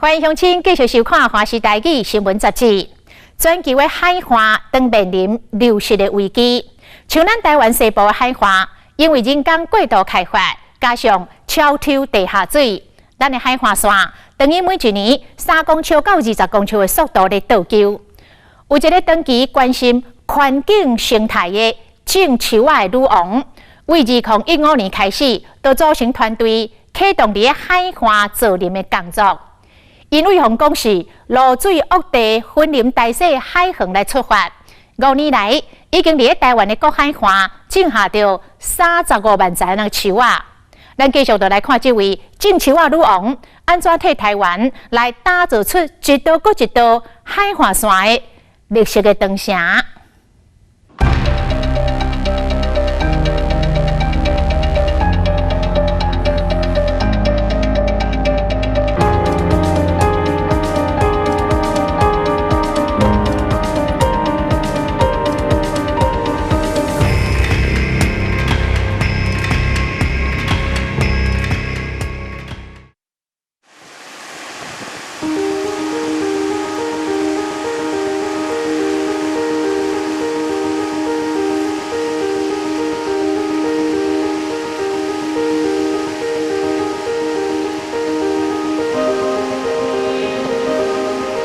歡迎鄉親繼續收看《華視台語新聞雜誌》。全球的海岸當面臨流失的危機，像咱台灣西部的海岸，因為人工過度開發，加上超抽地下水，咱的海岸線等於每一年3公尺到20公尺的速度咧倒勼。有一个長期關心環境生態的種樹仔的女王，為2015年開始，就組成團隊啟動佇咧海岸造林的工作。𪜶為鳳港市蘆水沃地雲林大細海園來出發，5年來已經佇咧台灣的各海岸種下著35萬叢的樹仔。咱繼續就來看這位種樹仔女王，按怎替台灣來打造出一道閣一道海岸線的綠色的長城。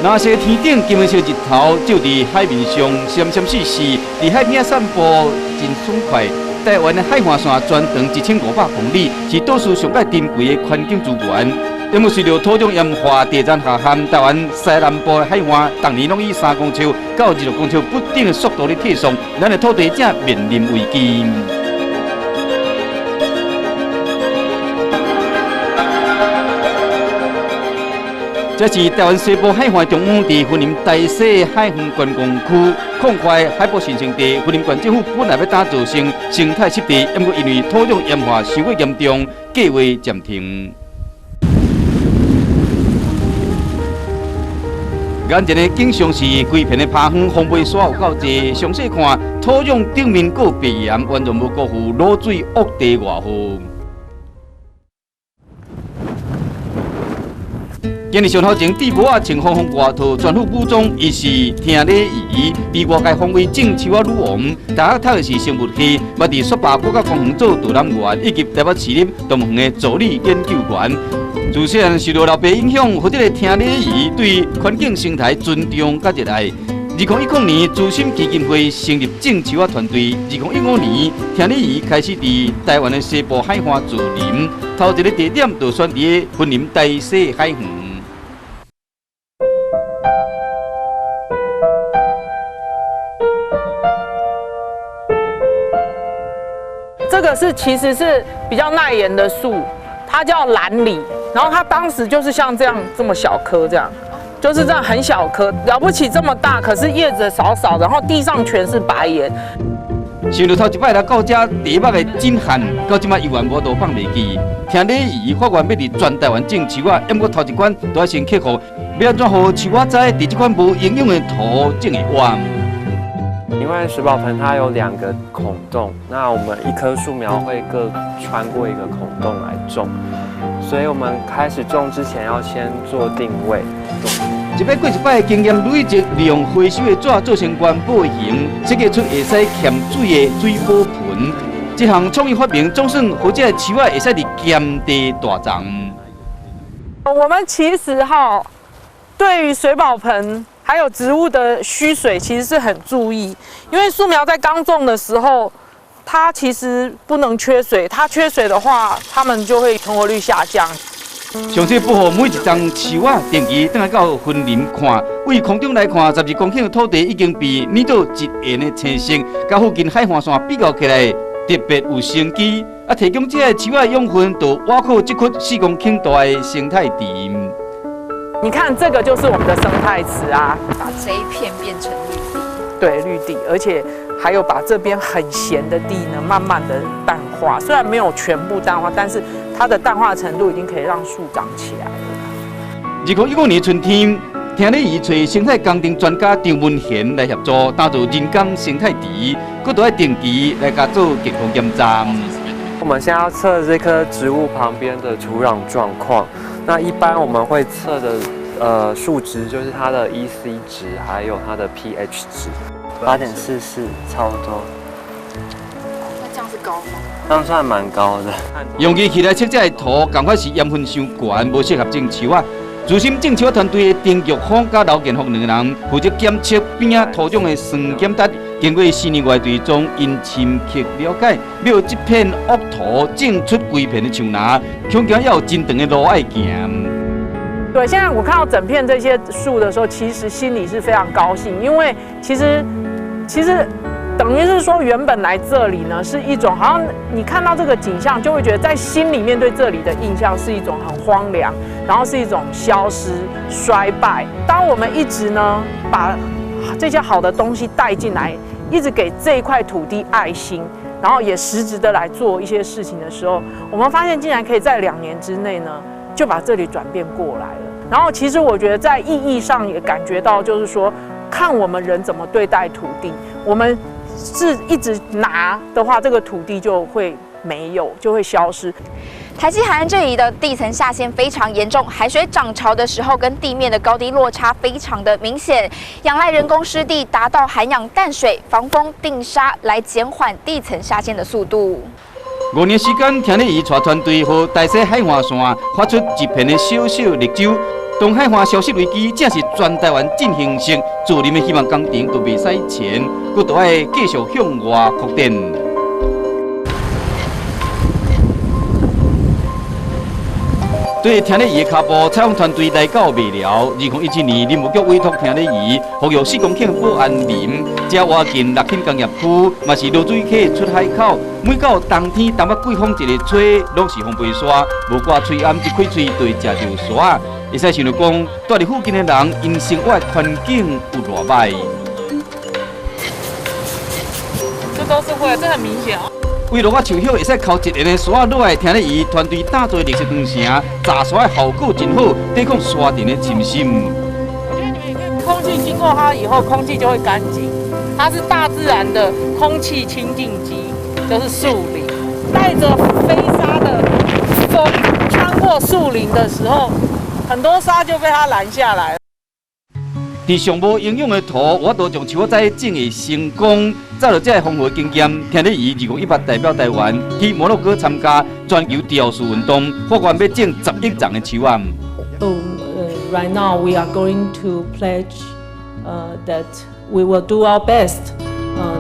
那些天頂金色日頭照佇海面上，閃閃爍爍，佇海邊散步真爽快。台灣的海岸線全長1500公里，是島嶼上蓋珍貴的環境資源。因為隨著土壤鹽化、地層下陷，台灣西南部的海岸，逐年攏以3公尺到26公尺不等的速度咧退縮，咱的土地正面臨危機。這是台灣西部海岸中央，佇雲林大細海園觀光區空塊海埔神聖地，雲林縣政府本來欲打造成生態濕地，毋過因為土壤鹽化傷過嚴重，計劃暫停。眼前的景象是規片的拋荒，風尾沙有夠濟。詳細看土壤頂面閣有白鹽，完全無辜負滷水沃地外號。今日上頭前，地母仔穿風風外套，全副武裝，伊是聽禮儀，被外界封為種樹仔女王。大學讀的是生物系，嘛佇雪霸國家公園做導覽員，以及台北市立動物園的助理研究員。自細漢受著老爸影響，予這个聽禮儀對環境生態尊重佮熱愛。2010年，慈心基金會成立種樹仔團隊。2015年，聽禮儀開始佇台灣的西部海岸造林，頭一个地點就選佇個雲林大細海園。這個是其實是比較耐鹽的樹，它叫藍李，然後它當時就是像這樣這麼小棵，這樣就是這樣很小棵，了不起這麼大，可是葉子少少，然後地上全是白鹽。想著頭一擺來到這地目的震撼，到這擺猶原無度放袂記。聽禮儀發願欲佇全台灣種樹仔，毋過頭一關都愛先克服，欲按怎予樹仔知佇這款無營養的土種會活。因為水寶盆它有兩個孔洞，那我們一棵樹苗會各穿過一個孔洞來種，所以我們開始種之前要先做定位。一擺過一擺的經驗累積，利用回收的紙做成元寶形，設計出會使鹹水的水寶盆。這項創意發明總算予這个樹仔會使佇鹹地大長。我們其實哈，對於水寶盆還有植物的需水，其實是很注意，因為樹苗在剛種的時候，它其實不能缺水，它缺水的話，它們就會存活率下降。上次保護每一叢樹仔，定期轉來到雲林看，對空中來看，12公頃的土地已經被染到一片的青色，佮附近海岸線比較起來，特別有生機。啊，提供這个樹仔養分，就倚靠這塊4公頃大的生態池。你看，這個就是我們的生態池啊，把這一片變成綠地。對，綠地，而且還有把這邊很鹹的地呢，慢慢的淡化。雖然沒有全部淡化，但是它的淡化程度已經可以讓樹長起來了。2015年春天，聽禮儀揣生態工程專家張文賢來協助打造人工生態池，閣都愛定期來共做健康檢查。我們現在要測這棵植物旁邊的土壤狀況。那一般我們會測的，数值，就是它的 EC 值，還有它的 pH 值，8.44，差不多。那這樣是高嗎？這樣算蠻高的。用機器來測這个土，仝款是鹽分傷懸，無適合種樹仔。資深種樹仔團隊的丁玉峰佮劉建福兩個人負責檢測邊仔土壤的酸鹼值。經過4年外追蹤，𪜶深刻了解，欲這片沃土種出規片的樹林，恐驚猶有真長的路愛行。對，現在我看到整片這些樹的時候，其實心裡是非常高興，因為其實等於是說，原本來這裡呢是一種好像你看到這個景象，就會覺得在心裡面對這裡的印象是一種很荒涼，然後是一種消失、衰敗。當我們一直呢把這些好的東西帶進來，一直給這一塊土地愛心，然後也實質的來做一些事情的時候，我們發現竟然可以在2年之內呢，就把這裡轉變過來了。然後其實我覺得在意義上也感覺到，就是說，看我們人怎麼對待土地，我們是一直拿的話，這個土地就會沒有，就會消失。台西海岸這裡的地層下陷非常嚴重，海水漲潮的時候跟地面的高低落差非常的明顯，仰賴人工濕地達到涵養淡水、防風定沙，來減緩地層下陷的速度。5年時間，田麗儀帶團隊予台西海岸線發出一片的小小綠洲。當海岸消失危機正是全台灣進行式，自林的希望工程都袂使停，閣都愛繼續向外擴展。對田麗儀的跤步，採訪團隊來到麥寮。2017年，林務局委託田麗儀復育4公頃保安林，遮倚近六輕工業區，嘛是濁水溪出海口。每到冬天，東北季風一个吹，攏是風飛沙，無掛喙罨一開喙就會食著沙。會使想著講，蹛佇附近的人，𪜶生活環境有偌䆀。這都是會，這很明顯。為落仔樹葉會使摳一個沙落來，聽咧伊團隊打造綠色長城，鍘沙的效果真好，抵抗沙塵的侵襲。我覺得你們空氣經過它以後，空氣就會乾淨。它是大自然的空氣清淨機，就是樹林。帶着飛沙的風穿過樹林的時候，很多沙就被它攔下來。佇上無營養的土，有法度將樹仔種會成功。走著這个豐富的經驗，聽咧伊2018代表台灣去摩洛哥參加全球雕樹運動，發願欲種10億叢的樹仔。 Right now we are going to pledge that we will do our best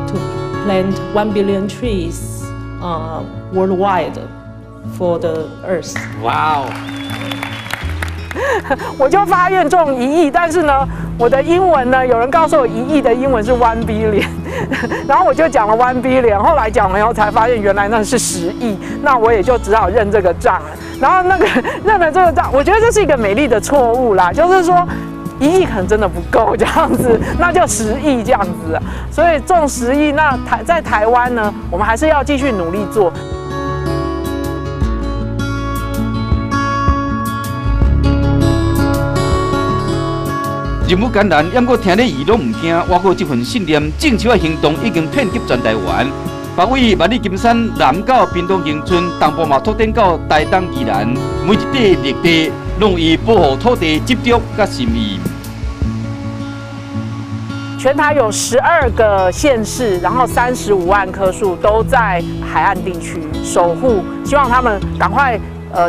to plant 1 billion trees worldwide for the earth. 哇哦！我就發願種1億，但是呢，我的英文呢，有人告訴我1億的英文是 one billion，然後我就講了 one billion，後來講完以後才發現原來那是10億，那我也就只好認這個賬了。然後那個認了這個賬，我覺得這是一個美麗的錯誤啦，就是說1億可能真的不夠這樣子，那就十億這樣子。所以種十億，那在台灣呢，我們還是要繼續努力做。任務艱難，毋過聽咧伊攏毋驚，倚靠這份信念，種樹的行動已經遍及全台灣。北緯萬里金山，南到屏東恆春，東部嘛拓展到台東宜蘭，每一塊綠地，攏以保護土地執著佮心意。全台有12個縣市，然後35萬棵樹都在海岸地區守護，希望他們趕快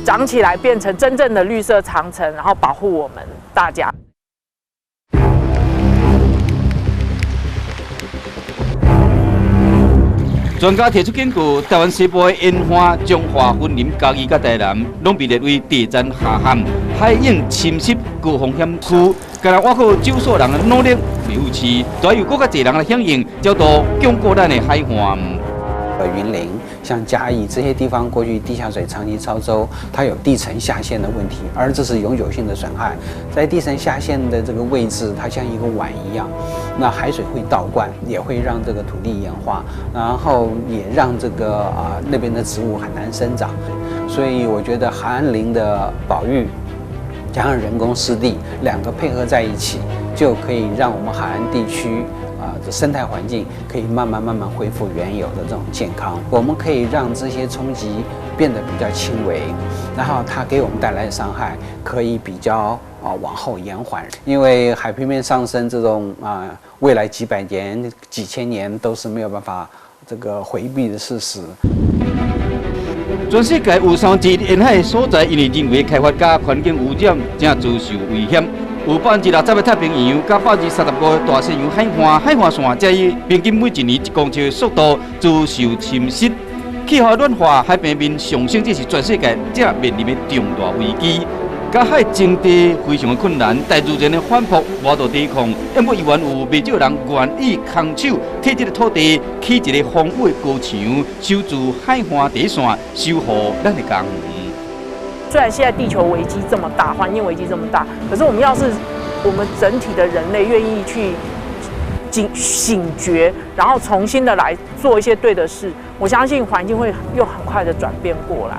長起來，變成真正的綠色長城，然後保護我們大家。專家提出警告，台灣西部的沿岸、彰化、雲林、嘉義佮台南，攏被列為地層下陷、海湧侵蝕高風險區。敢若倚靠少數人的努力袂有市，都要閣較濟人來響應，才度鞏固咱的海岸。雲林、像嘉義這些地方，過去地下水長期超收，它有地層下陷的問題，而這是永久性的損害。在地層下陷的這個位置，它像一個碗一樣，那海水會倒灌，也會讓這個土地鹽化，然後也讓這個那邊的植物很難生長。所以我覺得海岸林的保育加上人工濕地兩個配合在一起，就可以讓我們海岸地區這生態環境可以慢慢慢慢恢復原有的這種健康。我們可以讓這些衝擊變得比較輕微，然後它給我們帶來的傷害可以比較往後延緩，因為海平面上升這種未來幾百年、幾千年都是沒有辦法這個迴避的事實。全世界有1/3沿海的所在，因為人為開發佮環境污染，正遭受危險。有60%的太平洋佮35%的大西洋海岸海岸線，才以平均每一年1公尺的速度遭受侵蝕。氣候暖化、海平面上升，這是全世界正面臨的重大危機。佮海徵地非常的困難，大自然的反撲無度抵抗，不過依然有袂少人願意空手替這个土地起一個防禦的高牆，守住海岸底線，守護咱的家園。雖然現在地球危機這麼大，環境危機這麼大，可是我們要是我們整體的人類願意去醒覺，然後重新的來做一些對的事，我相信環境會又很快的轉變過來。